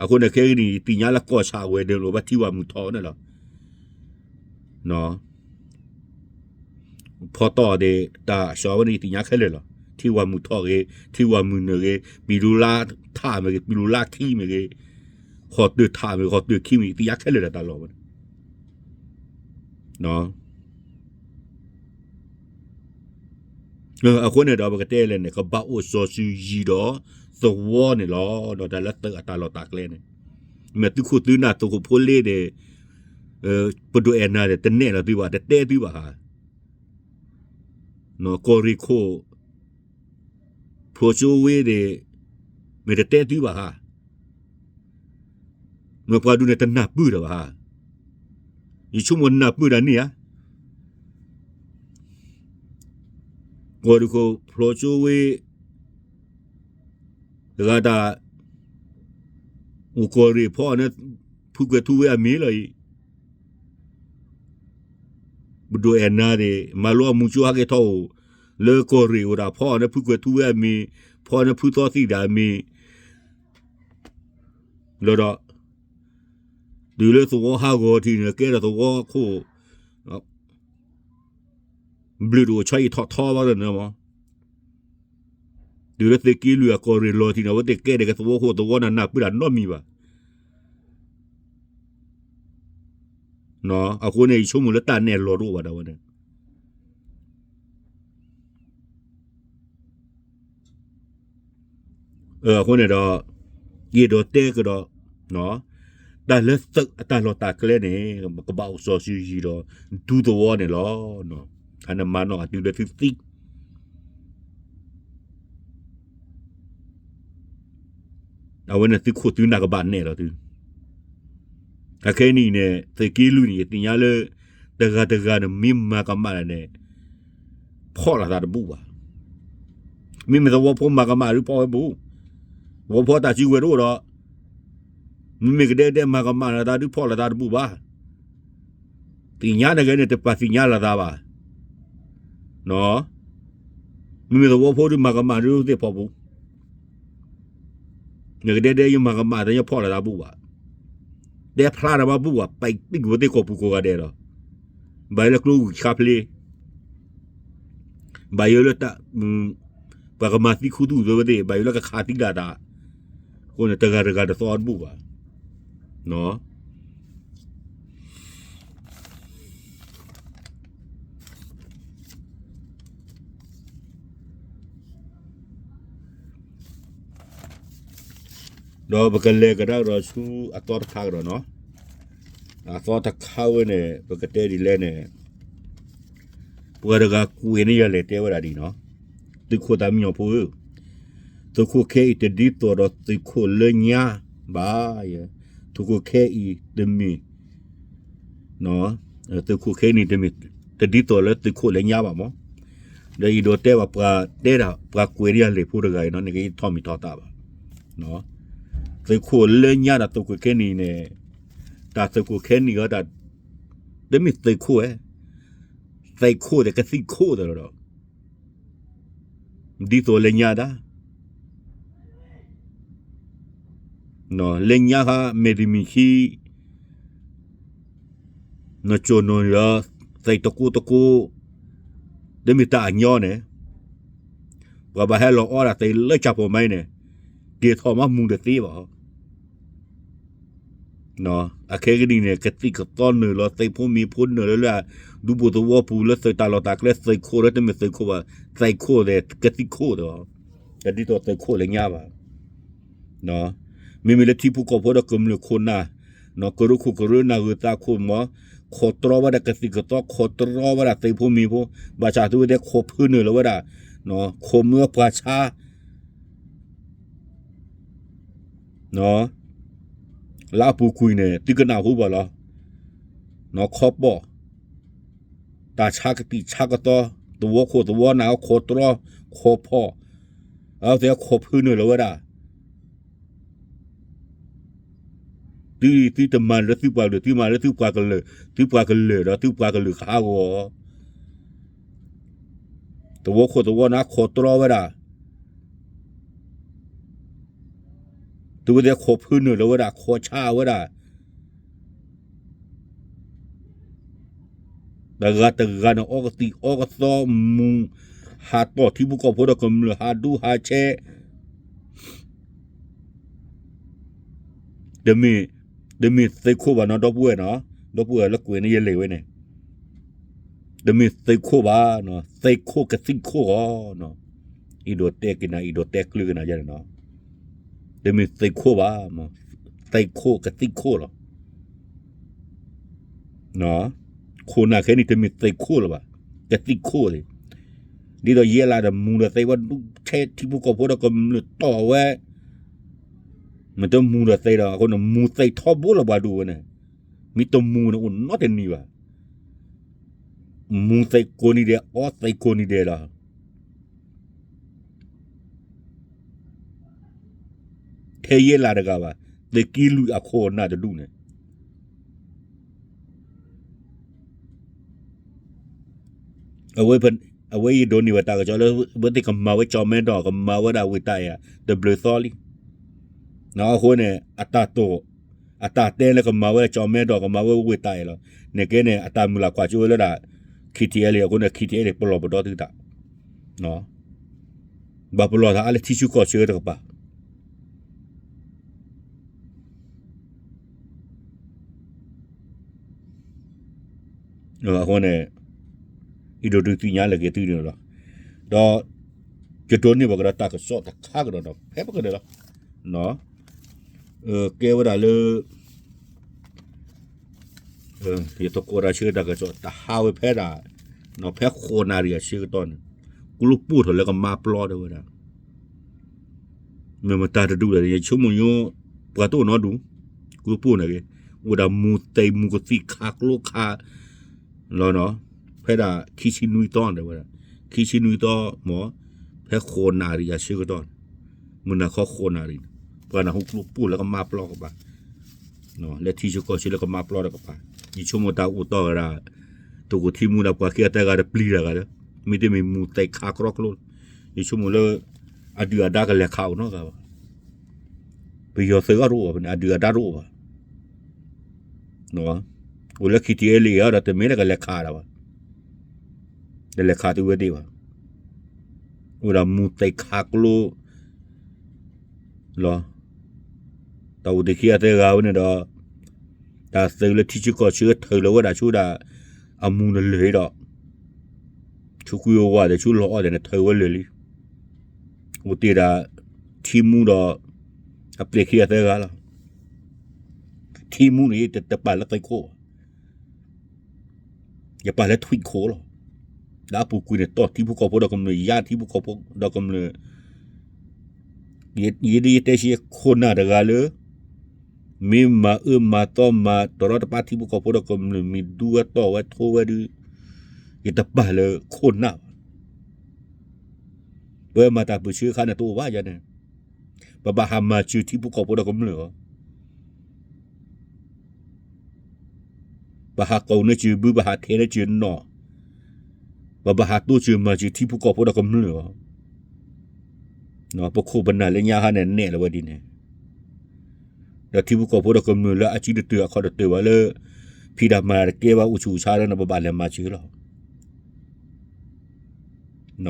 အဃိန့ၣ်ခဲအံၤန့ၣ် ယသ့ၣ်ညါလၢကီၢ်ဆၣ်အဝဲၤဒၢးလိာ်ဘၣ်ထံဝၤမုၢ်ထီၣ်န့ၣ်လီၤ. ဖီတီၢ်ဒီးတၢ်ဆှီဝဲန့ၣ် ယသ့ၣ်ညါခဲလၢာ်လီၤ. ထံဝၤမုၢ်ထီၣ်ဂ့ၤ, ထံဝၤမုၢ်နုာ်ဂ့ၤ, ပံၤလူလါထးမ့ၢ်ဂ့ၤ, ပံၤလူလါခံမ့ၢ်ဂ့ၤ, ဟီၣ်တၢၢ်ထးမ့ၢ်ဂ့ၤ, ဟီၣ်တၢၢ်ခံမ့ၢ်ဂ့ၤ, ယသ့ၣ်ညါခဲလၢာ်လီၤတၢ်လီၢ်ဝဲန့ၣ် အဃိန့ၣ်ဒီးပကတဲလဲၣ်န့ၣ် ကဘၣ်အိၣ်စီၤစုၤယံၤဒီးသဝီန့ၣ်လီၤ. ဒီးတၢ်လၢသုးအတၢ်လီၢ်တၢ်ကျဲန့ၣ် မ့ၢ်သုးခိၣ်သုးနၢ်သုးခိၣ်ဖိလ့န့ၣ် ပဒိၣ်အဲၣ်နၤန့ၣ် တနဲၣ်လီၤသုဘၣ် တတဲသုဘၣ်ဧါ. ကီၢ်ရ့ၣ်ခိၣ် ဖျိစိဝ့ဒီး မ့ၢ်တတဲသုဘၣ်ဧါ. မ့ၢ်ပှၤဒုးန့ၣ်တနၢ်ပၢၢ်တၢ်ဘၣ်ဧါ. ယဆိကမိၣ်နၢ်ပၢၢ်တၢ်န့ၣ်ဧါ. ကီၢ်ရ့ၣ်ခိၣ်ဖျိစိဝ့ တဂၤတၢ် အိၣ်ကီၢ်ရ့ၣ်ဖီန့ၣ် ဖုကွဲၤထူဝ့အမံၤလီၤအံၤ ပဒိၣ်အဲၣ်နၤန့ၣ် မၤလိအမူကၠိဟဲက့ၤထီၣ်အိၣ် လၢကီၢ်ရ့ၣ်အိၣ်ဒၣ်ဖီန့ၣ် ဖုကွဲၤထူဝ့အမံၤ, ဖီန့ၣ် ဖုသီသံၣ်ဒၣ်အမံၤ လီၤဒီး တုၤလၢသဝီဟးဂီၤထံးန့ၣ် ကဲထီၣ်သဝီခိၣ် ဘျုးတအိၣ်ဆီအံၤထီၣ်ထီဘၣ်လၢနမီၤ, တုၤလၢသုးက့လွံၢ်အကီၢ်ရ့ၣ်လီၤထံးန့ၣ် အဝဲသ့ၣ်ကဲဒၣ်ကသဝီခိၣ်သဝီနၤ နၢ်ပၢၢ်တၢ်နီတမံၤဘၣ်. အဃိန့ၣ် ယဆိကမိၣ်လၢတၢ်နဲၣ်လီၤတအိၣ်ဘၣ်ဒၣ်ဝဲန့ၣ် အဃိန့ၣ်ဒီး ယအဲၣ်ဒိးတဲကဒီး တၢ်လၢသုးအတၢ်လီၢ်တၢ်ကျဲန့ၣ် ကဘၣ်အိၣ်စီၤစုၤယံၤဒီး ဒူသဝီန့ၣ်လီၤ. အန့ၣ်မၤနီၣ်အတုၤလၢသုသံ အဝဲန့ၣ်သုးခိၣ်သုးနၢ်ကဘၣ်နဲၣ်လီၤသု. အခဲအံၤန့ၣ် သုးက့လွံၢ်န့ၣ် ယသ့ၣ်ညါလၢ တဂၤတဂၤန့ၣ် မ့ၢ်မၤကမၣ်န့ၣ် ဖီၣ်လိာ်သးတဘူၣ်ဘၣ်. မ့မ့ၢ်သဝီဖိမၤကမၣ်ဒုးဖီၣ်ဝဲတဘူၣ်, သဝီဖိတၢ်စုကဝဲၤတအိၣ်ဒီး မ့မ့ၢ်ကဒဲကဒဲမၤကမၣ်လိာ်သးဒုးဖီၣ်လိာ်သးတဘူၣ်ဘၣ်. သ့ၣ်ညါန့ၣ်ကဲန့ၣ် တပာ်သ့ၣ်ညါလိာ်သးဘၣ်. မ့မ့ၢ်သဝီဖိဒုးမၤကမၣ်ဒုးသ့ၣ်ဖီၣ်ပူၤ, နကဒဲဒဲယမၤကမၣ်တညါဖီၣ်လိာ်သးဘူၣ်ဘၣ်. တဲဖျါတၢ်မၤဘူၣ်ဘၣ် ပာ်သံကွံာ်ဝဲသ့ၣ်ကိာ်ပူၤကိးဂၤဒဲးလီၤ. ဘၣ်ယိၣ်လၢကျိဂုၤဆါဖျ့ ဘၣ်ယိၣ်လၢ ပှၤကမၤသံခူသူၣ်သ့ဝဲသ့ၣ် ဘၣ်ယိၣ်လၢကခးသံဒၣ်တၢ်, အဃိန့ၣ် တဂၤတဂၤတသီတဘူၣ်ဘၣ်. ဒီးပကလဲၤကဒါကဒီးဆူအသီတခါကဒီးနီၤ. အသီတခါဝဲန့ၣ် ပကတဲဒ်လဲၣ်န့ၣ် ပှၤတဂၤကွဲးန့ၢ်ယၤလဲၣ်တဲဝဲဒၣ်ဒ်နီၤ, သုးခိၣ်သးမံညီၤဖိဧၢ, သုးခိၣ်ခဲအံၤတဒ်သိးဒီးသုးခိၣ်လၢညါဘၣ်, သုးခိၣ်ခဲအံၤတမ့ၢ် သုးခိၣ်ခဲအံၤန့ၣ်တမ့ၢ် တဒ်သိးလၢသုးခိၣ်လၢညါဘၣ်မး, ဒီးယအဲၣ်ဒိးတဲဘၣ်ပှၤတဲဒၣ် ပှၤကွဲးန့ၢ်ယၤလဲၣ်ဖိတဂၤအံၤနီၤ နကထီၣ်မံၤထီၣ်သးဘၣ်. သုးခိၣ်လၢညါဒီးသုးခိၣ်ခဲအံၤန့ၣ် တၢ်သုးခိၣ်ခဲအံၤတၢ် တမ့ၢ်သုးခိၣ်ဧဲ, သုးခိၣ်ဒီးကသံၣ်ခိၣ်ဒီးလီၤဒီး ဒ်သိးလၢညါဒၣ် လၢညါခါမ့ၢ်တမံၤခံ နကၠိၣ်နီၣ်လၢ သ့ၣ်တကိးတကိး တမ့ၢ်တၢ်အညီန့ၣ် ပှၤဘၣ်ဟဲလီၤအီဒၣ်သ့ၣ်လၢကၠၢ်ဖီၣ်မဲန့ၣ် က့ၤထီၣ်မးမူတသ့ဘၣ်. အခဲကနံၣ်န့ၣ် ကသံၣ်ကသီနုာ်လီၤ သ့ၣ်ဖိမံၤဖိနုာ်လီၤလၢ ဒူပူၤသဝီပူၤလၢသုးတၢ်လီၢ်တၢ်ကျဲ သုးခိၣ်လၢတမ့ၢ်သုးခိၣ်ဘၣ် သုးခိၣ်ဒီးကသံၣ်ခိၣ်ဒီး တဒ်သိးသုးခိၣ်လၢညါဘၣ်. မ့မ့ၢ်လၢထံဖိကီၢ်ဖိဒီးကမျၢၢ်ခိၣ်နၢ် ကရၢခိၣ်ကရၢနၢ်ဂၢၢ်သးခိၣ်မး ခိးတြီဝဲဒၣ်ကသံၣ်ကသီ ခိးတြီဝဲဒၣ်သ့ၣ်ဖိမံၤဖိ ဘၣ်ဆၣ်သုဝဲသ့ၣ်ခိးဖုနုာ်လီၤဝဲဒၣ် ခိးမၢပှၤဆါ လၢအပူၤကွံာ်န့ၣ် သုကနၣ်ဟူဘၣ်လီၤ. ခီပီၣ် တၢ်ဆါကသံၣ်ဆါကသီ သဝီခိၣ်သဝီနၢ် ခိးတြီ ခိးဖီၣ် အဝဲသ့ၣ်ခိးဖုနုာ်လီၤဝဲဒၣ် သု သုတမၤလၢသုပှၤကလုာ် သုမၤလၢသုပှၤကလုာ် သုပှၤကလုာ်ဒီးသုပှၤကလုာ်ကဟးဂီၤ သဝီခိၣ်သဝီနၢ်ခိးတြီဝဲဒၣ် သုဝဲသ့ၣ်ခိးဖုနုာ်လီၤဝဲဒၣ် ခိးဆါဝဲဒၣ် တဂၤတဂၤန့ၣ် အီကသံၣ်အီကသီမူ ဟးတီၢ်ထံဖိကီၢ်ဖိဒီးကမျၢၢ် ဟးဒူဟးဆဲး တမ့ၢ် တမ့ၢ်သုးခိၣ်ဘၣ်နီၤ ဒီပုၢ်ဝဲၢ်နီၤ ဒီပုၢ်ဝဲၢ်လၢကွဲးန့ၢ်ယလဲၢ်ဝဲန့ၣ် တမ့ၢ်သုးခိၣ်ဘၣ် သုးခိၣ်ကသံၣ်ခိၣ်ဂီၤ အံၤဒိးတဲက့ၤနၤ အံၤဒိးတဲကျၢၤက့ၤနၤယဲန့ၣ်နီၤ တမ့ၢ်သုးခိၣ်ဘၣ် သုးခိၣ်ကသံၣ်ခိၣ်လီၤ ခိၣ်နၢ်ခဲန့ၣ် တမ့ၢ်သုးခိၣ်လၢၤဘၣ် ကသံၣ်ခိၣ်လံ ဒ်သိးယဲလၢဒီးမူဒီးသ့ဝဲ ဒူၣ်ထဲထံဖိကီၢ်ဖိဒီးကမျၢၢ်တီၢ်ဝဲ မ့ၢ်တမူဒီးသ့ဒီး အဃိန့ၣ် မူသ့ထီဘိလီၤပှၤဒိၣ်ဝဲန့ၣ် မ့ၢ်တမူန့ၣ် အိၣ်နီတနံၤဘၣ် မူသ့ကိးနံၤဒဲး အီသ့ကိးနံၤဒဲးလီၤ ထဲယဲလၢတဂၤဘၣ် သုးက့လွံၢ်အခိၣ်အနၢ်တဒူၣ်န့ၣ် အဝဲ အဝဲအံၤဒိးန့ၢ်ဘၣ်တၢ်ကစီၣ်လၢ အဝဲသ့ၣ်ကမၤဝဲကၠီၣ်မဲဒီး ကမၤဝဲဒၣ်ဝ့ၢ်တၢ်အဲၣ် တဘျုးသီလံ အဃိန့ၣ် အတၢ်တိာ် အတၢ်တဲလၢကမၤဝဲကၠီၣ်မဲဒီး ကမၤဝဲဝ့ၢ်တၢ်အဲၣ်လီၤ န့ၣ်ကဲန့ၣ် အတၢ်မုၢ်လၢ်ကွၢ်ကၠိဝဲလၢဒၣ် K T L A အဃိန့ၣ် K T L A ပလီၢ်ပဒီသုသး, ဘၣ်ပလီၢ်သးအါလၢထံဆၢကီၢ်ဆၢတကပၤ အဃိန့ၣ် အဲၣ်ဒိးဒုးသ့ၣ်ညါလၢက့ၤသုန့ၣ်လီၤ. ဒီး ယဒိးန့ၢ်ဘၣ်ကဒီးတၢ်ကစီၣ်တခါကဒီးဒီး ဖဲပကဒီးလီၤ. ကဲဝဲဒၣ်လၢ ယသကိးတၢ်ဆၢတၢ်ကစီၣ် တဟါဝဲဖဲဒၣ် ဖဲဃိးနၣ်ရံၣ်အဆၢကတီၢ်န့ၣ် ကျိပိၢ်ထီၣ်လၢကမါပျီတဲဝဲဒၣ် မ့ၢ်မတၤတဒူၣ်လဲၣ် ယဆိကမိၣ်ညိ ပှၤတအိၣ်နီတဒူၣ် ကျိပိၢ်န့ၣ်ဂ့ၤ အိၣ်ဒၣ်မူၤသံးမူၤကသံၣ်ခးကျိခး လီၤနီၤ ဖဲဒၣ်ခံဆံနွံသီတဲဝဲဒၣ် ခံဆံနွံသီမ့ၢ် ဖဲဃိးနၣ်ရံၣ်အဆၢကတီၢ်န့ၣ် မုၢ်နၤခီဃိးနၣ်ရံၣ်န့ၣ် ပှၤနၢ်ဟူကျိပိၢ်လၢကမါပျီကပၤ လၢထံဆၢကီၢ်ဆၢလၢကမါပျီတကပၤ ယဆိကမိၣ်တၢ်အိၣ်တီၢ်ဝဲဒၣ် တကိးထံမူဒီးပှၤခံဂၤသၢဂၤဒီးပျံၤတဂၤဒီး မ့တမ့ၢ်မူၤသံးခးကျိကျိ ယဆိကမိၣ်လၢ အဒုၣ်အဒါကလဲၤခးအိၣ်နီတဂၤဘၣ် ပယီၤသုးအါတအိၣ်ဘၣ် ပှၤန့ၣ်အဒုၣ်အဒါတအိၣ်ဘၣ် အိၣ်လၢ K T L A အံၤဒီးတမ့ၢ်လၢကလဲၤခးဒၣ်ဘၣ် တလဲၤခးသုဝဲသ့ၣ်ဘၣ် အိၣ်ဒၣ်မူၤသံးခးကျိ လီၤ တၢ်အိၣ်သ့ၣ်ခံဂၤသၢဂၤဝဲန့ၣ်ဒီး တၢ်သုးလၢထံဆၢကီၢ်ဆၢထုးလီၤဝဲဒၣ်ဆူဒၣ် အမူၤနလၢာ်ဒီး ဆူကွံာ်ဝဲဝါဒီးဆူလီၤအီၣ်ဒီးန့ၣ်ထုးဝဲလၢာ်လံ အိၣ်တ့ၢ်ဒၣ် ထံမူဒီး အပျဲၢ်ခံဂၤသၢဂၤလီၤ ထံမူန့ၣ် တပာ်လၢသံးခိၣ်ဘၣ် ယပာ်လၢထွံၣ်ခိၣ်လီၤ ဒီးအပူၤကွံာ်န့ၣ် တီၢ်ထံဖိကီၢ်ဖိဒီးကမျၢၢ် ယါထံဖိကီၢ်ဖိဒီးကမျၢၢ် ယတဲဆံခိၣ်နၢ်တဂၤလၢ မ့ၢ်မၤအၢမၤသီမၤတရီတပါထံဖိကီၢ်ဖိဒီးကမျၢၢ် မ့ၢ်ဒူဝဲတီၢ်ဝဲထိဝဲဒုး ယတပာ်လၢခိၣ်နၢ်ဘၣ် ပမၤတၢ်ပၢၢ်ဆၢအခါန့ၣ်တအိၣ်ဘၣ်ယၤန့ၣ် ပဘၣ်ဟးမၤစၢၤထံဖိကီၢ်ဖိဒီးကမျၢၢ်အီၤ ပဟးကိးန့ၢ်စၢၤဘု ပဟးထဲန့ၢ်စၢၤနီၣ် ပဘၣ်ဟးတိစၢၤမၤစၢၤထံဖိကီၢ်ဖိဒီးကမျၢၢ်အီၤ ပခိၣ်ပနၢ်လၢညါဟါန့ၣ်နဲၣ်လီၤဝဲဒ်န့ၣ် ဒီးထံဖိကီၢ်ဖိဒီးကမျၢၢ်လၢအစုတတၢၢ်အခီၣ်တတၢၢ်ဘၣ်လၢ ဖံးတၢ်မၤတကဲဘၣ်အိၣ်ဆူၣ်အိၣ်ဆါလၢန့ၣ် ပဘၣ်လဲၤမၤစၢၤလီၤ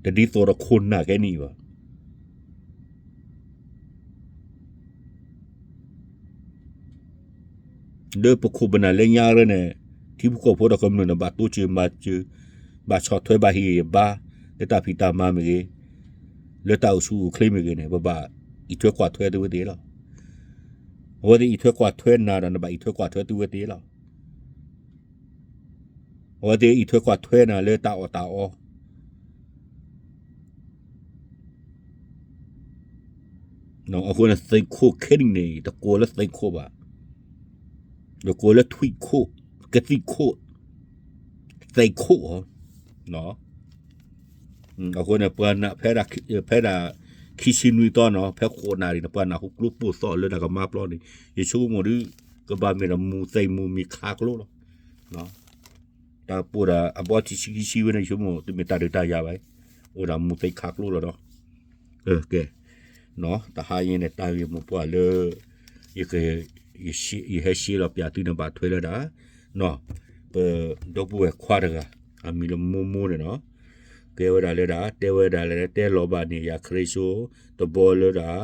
တဒ်သိးဒီးခိၣ်နၢ်ခဲနံၣ်ဘၣ် လၢပခိၣ်ပနၢ်လၢညါရၢန့ၣ် ထံဖိကီၢ်ဖိဒီးကမျၢၢ်န့ၣ် ဘၣ်တိစၢၤမၤစၢၤ ဘၣ်ဆီၣ်ထွဲဘၣ်ဟ့ၣ်ဂံၢ်ဘါ လၢတၢ်ဖံးတၢ်မၤမ့ၢ်ဂ့ၤ လၢတၢ်အိၣ်ဆူၣ်အိၣ်ချ့မ့ၢ်ဂ့ၤန့ၣ် ပဘၣ်အံးထွဲကွၢ်ထွဲသုဝဲသ့ၣ်လီၤ. အဝဲသ့ၣ်အံးထွဲကွၢ်ထွဲနၤဒီး နဘၣ်အံးထွဲကွၢ်ထွဲသုဝဲသ့ၣ်လီၤ. အဝဲသ့ၣ်အံးထွဲကွၢ်ထွဲနၤလၢတၢ်အီၣ်တၢ်အီ အဃိန့ၣ် သံးခိၣ်ခဲနံၣ်န့ၣ် တကိးလၢသံးခိၣ်ဘၣ်, တကိးလၢထွံၣ်ခိၣ်, ကသံၣ်ခိၣ်, သံးခိၣ်အီၤ. အဃိန့ၣ် ပှၤနၢ် ဖဲဒၣ်ခံဆံနွံသီနီၤ ဖဲဃိးနၣ်ရံၣ်န့ၣ် ပှၤနၢ်ဟူကျိပိၢ်သီၣ်လၢတၢ်ကမါပျီန့ၣ် ယဆိကမိၣ်ဒုး ကဘၣ်မ့ၢ်ဒီးမူၤသံးမူၤမ့ၤခးကျိလီၤ. တၢ်ပိာ်ဒၣ်အဘီထံဆံခံဆံဝဲန့ၣ် ယဆိကမိၣ် တမ့ၢ်တၢ်ဒုးတၢ်ယၤဘၣ်, အိၣ်ဒၣ်မူၤသံးခးကျိလီၤဒီး ကဲ, တဟါအံၤန့ၣ် တၢ်ဂ့ၢ်မိၢ်ပှၢ်လၢ ယက ယဟဲရှဲလီၤပၠးသုန့ၣ် ဘၣ်ထွဲလၢဒၣ် ပဒီပုၢ်ဝဲၢ်ခွါတဂၤ အမံၤလၢမိၢ်မိၢ်န့ၣ်နီၤ, ကဲဝဲဒၣ်လၢဒၣ် တဲဝဲဒၣ်လၢ တဲလီၤဘၣ်န့ၢ်ယၤခရံာ်စိတဘီလၢဒၣ်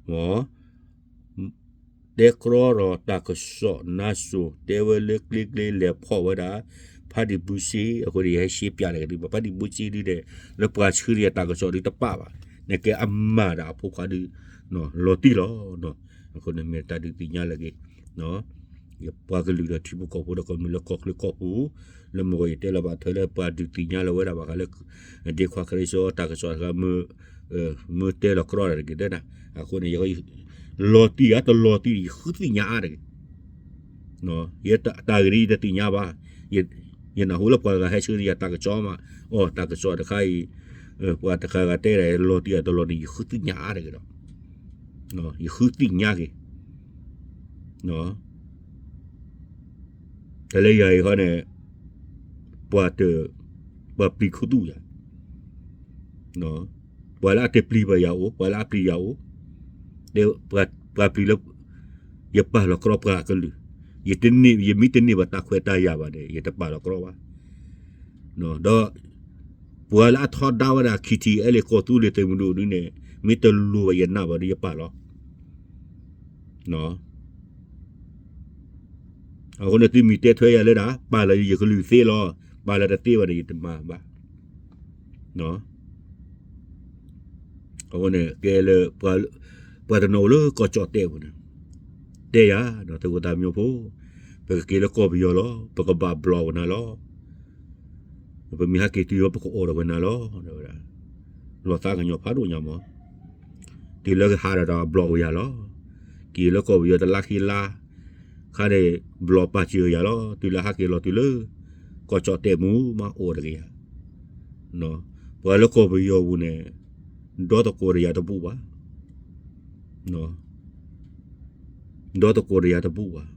မ် တဲကြီဒီးတၢ်ကစီၣ်နါစိၤ တဲဝဲလၢကျ့ကျ့လဲၤဖီၣ်ဝဲဒၣ် ဖးဒံးဘုစ့ အဃိန့ၣ် ယဟဲရှဲပၠးလၢကဒုးဘၣ် ဖးဒံးဘုစ့ဒုးဒီး လၢပှၤဆှၢတၢ်ကစီၣ်ဒုးတပာ်ဘၣ်, နကဲအမၤဒၣ်အဖိခွါဒုး လီၤတံၢ်လီၤ. အဃိန့ၣ်မ့ၢ်တၢ်ဒုးသ့ၣ်ညါလၢက့ၤ ယပှၤကလုာ်ဒီးထံဖိကီၢ်ဖိဒီးကမျၢၢ်လၢကီၢ်ချၢကီၢ်ပူၤ လၢမ့ၢ်ဂ့ၤ ယတဲလီၤဘၣ်ထွဲလၢပှၤဒုးသ့ၣ်ညါလၢၤဝဲဒၣ်ဘၣ်ဃးလၢ ဒ့ခွါခရံာ်စိတၢ်ကစီၣ်တခါ မ့ၢ်တဲလီၤကြီတၢ်တဂ့ၤတဲနၤ, အဃိန့ၣ် လီၤတံၢ်ဧါတလီၤတံၢ် ယဃုသ့ၣ်ညါအါတဂ့ၤ. ယတၢ်ဂ့ၢ်ဒ်ယတသ့ၣ်ညါဘၣ်, ယနၢ်ဟူလၢပှၤဂၤဟဲဆှၢယၤတၢ်ကစီၣ်မး, အိၣ်တၢ်ကစီၣ်တခါအံၤ ပှၤတခါဂၤတဲဒၣ်လီၤတံၢ်ဧါတလီၤတံၢ် ယဃုသ့ၣ်ညါအါတဂ့ၤဒီး ယဃုသ့ၣ်ညါက့ၤ တၢ်လၢယၤအံၤဃီန့ၣ် ပှၤတ ပှၤပျံၤခူသူၣ်ယၤ, ပှၤလၢအတပျံၤဘၣ်ယၤအိၣ် ပှၤလၢအပျံၤယၤအိၣ်, ပှၤပျံၤလၢ ယပာ်လီၤကြီပှၤကလုာ်, ယတန့ၢ် ယမ့ၢ်တန့ၢ်ဘၣ်တၢ်ခွဲးတၢ်ယာ်ဘၣ်န့ၣ် ယတပာ်လီၤကြီဘၣ်. ဒီး ပှၤလၢအထီဒါဝဲဒၣ် ခံထံၣ် အဲလ့ၣ်ကီၢ်သူလ့ၤသုးမုၢ်ဒိၣ်ဒုန့ၣ် မ့ၢ်တလိၣ်ဘၣ်ယနၢ်ဘၣ်ဒီးယပာ်လီၤ. အဃိန့ၣ်သုမ့ၢ်တဲထွဲယၤလၢဒၣ် ပာ်လီၤယကလုၢ်သ့လီၤ, ပာ်လီၤတသ့ဘၣ်ဒီးယတမၤဘၣ်. အဃိန့ၣ် ကဲလၢ ပှၤတနီၤအိၣ်လၢကီၢ်ကၠီၣ်တဲၣ်ပူၤန့ၣ် တဲယၤ သုးခိၣ်သးမံဖိ, ပကက့ၤလၢကီၢ်ပယီၤလီၤ, ပကဘၣ်ဘျီၣ်ကနၤလီၤ. ပမ့ၢ်ဟဲက့ၤတုၤလီၤ ပကအိၣ်ဒီးဝဲနၤလီၤ. လီၤသးကညီၤဖးဒိၣ်ညါမး, တုၤလၢကဟးဒီးဒီးဘျီၣ်ဝဲယၤလီၤ. က့ၤလၢကီၢ်ပယီၤတလါခံလါ ခါန့ၣ် ဘျီၣ်ပာ်စၢၤယၤလီၤ. တုၤလၢဟဲက့ၤလီၤတုၤလၢ ကီၢ်ကၠီၣ်တဲၣ်မူမးအိၣ်တက့ၢ်ယၤ. ပှၤလၢကီၢ်ပယီၤပူၤန့ၣ် ဒီသကိးတယၤတဘူၣ်ဘၣ်, ဒီသကိးတယၤတဘူၣ်ဘၣ်.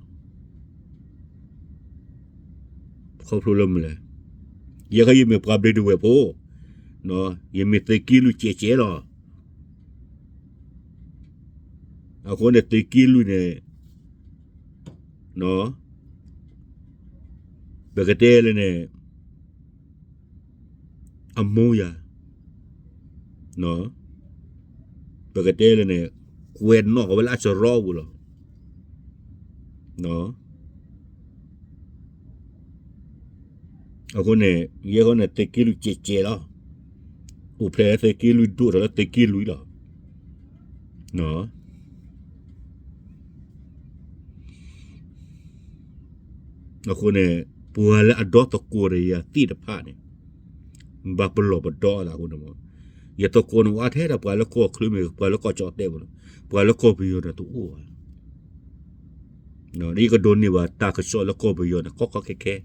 ခီဖျိလၢမနုၤလဲၣ်, ယဲခီယမ့ၢ်ပှၤဘျ့ဒဝဲၢ်ဖိ, ယမ့ၢ်သုးက့လွံၢ်ကဲးကဲးလီၤ. အဃိန့ၣ်သုးက့လွံၢ်န့ၣ် ပကတဲလၢန့ၣ် အမိၢ်ယၤ, ပကတဲလၢန့ၣ် ကွဲးနီၣ်ကီးဝဲလၢအစရီပူၤလီၤ. အဃိန့ၣ် ယဲဃီန့ၣ် သုးက့လွံၢ်ကဲးကဲးလီၤ. အိၣ်ဖျဲၣ်လၢသုးက့လွံၢ်ဒိၣ်ထီၣ်လၢသုးက့လွံၢ်လီၤ. အဃိန့ၣ် ပှၤလၢအဒီသကိးဒီးယၤသ့ၣ်တဖၣ်န့ၣ် ဘၣ်ပလီၢ်ပဒီအသးအဃိန့ၣ်မး, ယသကိးန့ၣ်အိၣ်ထဲဒၣ်ပှၤလၢကီၢ်ချၢမ့ၢ်ဂ့ၤ ပှၤလၢကီၢ်ကၠီၣ်တဲၣ်မ့ၢ်ဂ့ၤ, ပှၤလၢကီၢ်ပယီၤန့ၣ်တအိၣ်ဘၣ်. ယကဒိးန့ၢ်ဘၣ်တၢ်ကစီၣ်လၢကီၢ်ပယီၤန့ၣ် ကီကီခဲခဲ,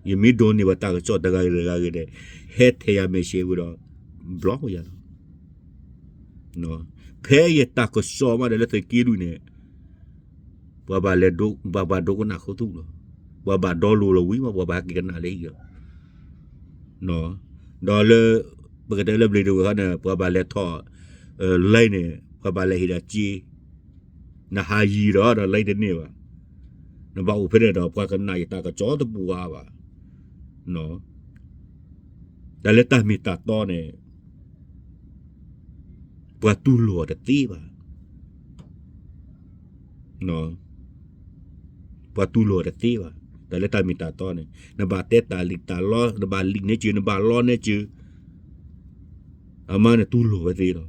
ယမ့ၢ်ဒိးန့ၢ်ဘၣ်တၢ်ကစီၣ်တဂၤဂ့ၤတဂၤဂ့ၤဒီး ဟဲထဲယၤ message ဝံၤဒီး block ယၤလီၤ. ဖဲယတၢ်ကစီၣ်မးဒီးလၢသုးက့လွံၢ်န့ၣ် ပှၤဘၣ်လဲၤဒိ ပှၤဘၣ်ဒိကနၣ်ခူသူၣ်လီၤ. ပှၤဘၣ် download လီၤဝံၤမး ပှၤဘၣ်ဟဲက့ၤကနၣ်လၢဟံၣ်လီၤ. ဒီးလၢ ပကတဲလၢဘျ့ဒဝဲၢ်ခါန့ၣ် ပှၤဘၣ်လဲၤထီၣ် line န့ၣ် ပှၤဘၣ်လဲၤဟ့ၣ်ဒၣ်စ့ နဟးယံၤဒီး ဒီး line တန့ၢ်ဘၣ်. နဘၣ်အိၣ်ဖဲန့ၣ်ဒီး ပှၤကနၣ်ယတၢ်ကစီၣ်တဘူၣ်အါဘၣ်. တၢ်လၢတၢ်မ့ၢ်တၢ်တီန့ၣ် ပှၤတူၢ်လိာ်အီၤတသ့ဘၣ်. ပှၤတူၢ်လိာ်အီၤတသ့ဘၣ်. တၢ်လၢတၢ်မ့ၢ်တၢ်တီန့ၣ် နဘၣ်တဲတၢ်လံၣ်တၢ်လီ နဘၣ်လံၣ်န့ၢ်စၢၤ နဘၣ်လီန့ၢ်စၢၤ အမါန့ၣ်တူၢ်လိာ်ဝဲသ့လီၤ.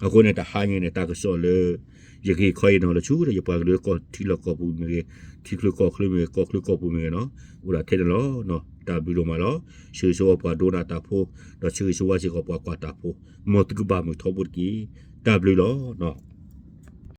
အဃိန့ၣ် တဟါညါန့ၣ် တၢ်ကစီၣ်လၢ ယကဟ့ၣ်ခီအံၤနီၤလၢဆူဒီး ယပှၤကလုာ်ကီၢ်ထံလီၢ်ကီၢ်ပူၤမ့ၢ်ဂ့ၤ, ထံချၢကီၢ်ချၢမ့ၢ်ဂ့ၤ, ကီၢ်ချၢကီၢ်ပူၤမ့ၢ်ဂ့ၤနီၤ, အိၣ်ဒၣ်ထဲန့ၣ်လီၤ. တၢ်ဘျုးဒိၣ်မးလီၤ. ဆၢဂ့ၤဆၢဝါပှၤဒိကနၣ်တၢ်ဖိ, ဒီးဆၢဂ့ၤဆၢဝါစ့ၢ်ကီးပှၤကွၢ်တၢ်ဖိ, မ်သုကဘၣ်မုာ်ထီဘိတက့ၢ်. တၢ်ဘျုးလီၤ.